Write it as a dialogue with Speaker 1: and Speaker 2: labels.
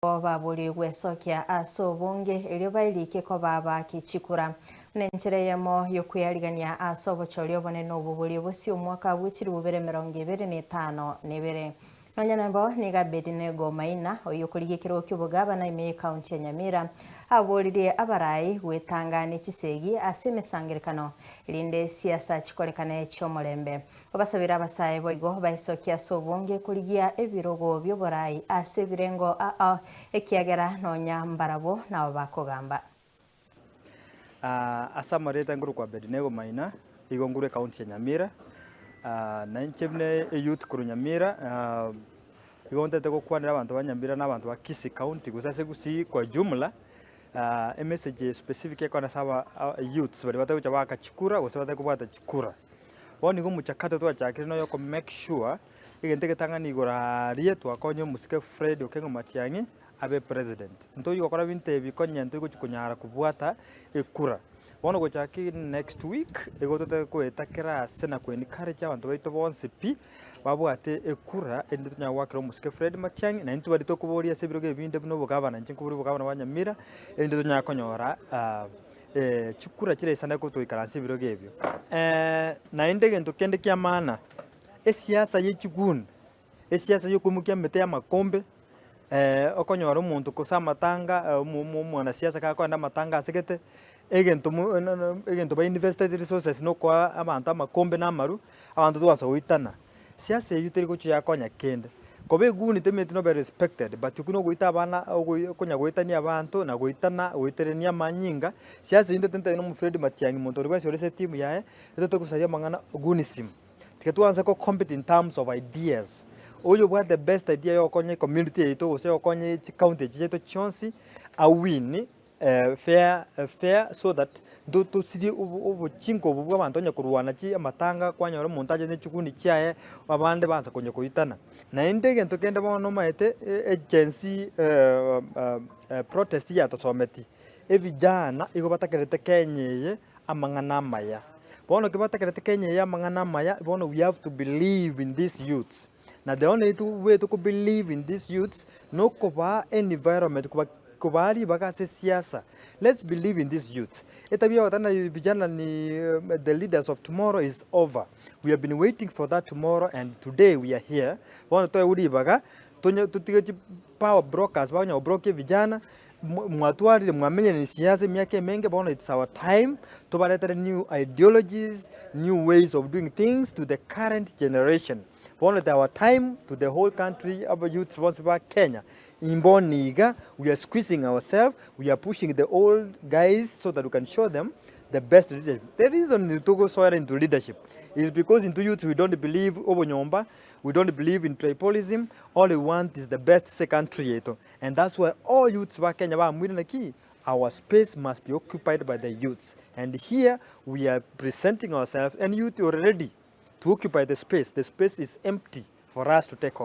Speaker 1: Baborie gwesokia ase obonge, erio bairike koba abaaki chikura. Buna enchera eyemo y'okwearigania ase obochori obonene obwo boria bosio omwaka bwe chilifu bibere emerongo ebere na etano na ebere. Nonya nabo nigo Abedinego Maina, oyio okorigia ekerogo ki'obogabana ime y'ecounty ya Nyamira, aboririe abarai gwetanga ne chisegi ase emesangerekano, erinde siasa chikorekane chi'omorembe. Obasabire abasae boigo baesokie ase obonge korigia ebirogo bi'oboraai ase ebirengo ao, ekiagera nonya mbarabwo nabo bakogamba.
Speaker 2: Ase amarieta nkorokwa Abednego Maina, igo nkorwa ecounty ya Nyamira, na inche buna eyouth korwa Nyamira, igo ntagete gokwanera abanto ba Nyamira na abanto ba Kisii county gose ase Gusii kwa jumla, emessage specific ekogenda ase aba youths baria batari gocha baaka chikura gose batari kobwata chikura. Bono nigo omochakato twachakire noyo oko make sure, egento egetang'ani igoro aaria twakonya omosike Fred Okengo Matiang'i abe president. Ntochi gokora binto ebi konya ntori gochi konyara kobwata ekura. Bono gochaka next week, igo totake koeta kera ase na ko encourage abanto baito bonsi pi, babwate ekura erinde tonyare goakera omosike Fred Matiang'i, naintwe baria tokoboria ase ebirogo ebinde buna obogavana, inche nkoboria obogavana bwa Nyamira, erinde tonyare konyora chikura chiraisane gotoikaransa ebirogo ebio. Naende egento kende kia maana, esiasa ye chiguni, esiasa ya okoimokia emete y'amakombe, okonyora omonto gose amatanga omwanasiasa gakogenda amatanga asegete, egento mo egento ba invested resources na okoa abanto amakombe na amaru, abanto togwansa goitana. Siasa eywo teri gochia yakonya kende. Koba eguni temanyeti nobe respected but okwo nogoita abana okonya goetania abanto na goitana goiterania amanyinga, siasa eywo ntete ntabe na Fred Matiang'i monto oria bwensi ore ase etimu yaye, etote gosaria amang'ana gunism. Tiga twanse go compete in terms of ideas, oyo obwate the best idea ya gokonya ecommunity yaito gose gokonya chicounty echi chiaito chionsi, awin fair fair so that tosirie obochinko obo bwa abanto onye korwana chi amatanga kwanyora omonto ache ne chiguni chiaye, abande baansa konya koitana. Naende egento kende bono omanyete agency protest yatosometi, evijana igo batakerete Kenya eye amang'ana amaya. Bono ekero batakerete Kenya eye amang'ana amaya, bono we have to believe in these youths. Na the only way to believe in these youths, nokobaa environment, kobaa ribaga ase esiasa. Let's believe in these youths. Etabia ya goteba ng'a vijana ni the leaders of tomorrow is over. We have been waiting for that tomorrow and today we are here. Bono toegwe ribaga, tonye totige chi power brokers bakonya gobrokia vijana, mwatwarire mwamenyire siasa emiaka emenge bono it's our time tobaretere new ideologies, new ways of doing things to the current generation. Bono it's our time to the whole country aba youths bonsi ba Kenya, imbono iga we are squeezing ourselves, we are pushing the old guys so that we can show them the best leadership. The reason togosoera into leadership is because into youths we don't believe obonyomba, we don't believe in tribalism, all we want is the best ase country yaito. And that's why all youths ba Kenya baamwire naki our space must be occupied by the youths and here we are presenting ourselves and youth already to occupy the space, the space is empty for us to take over.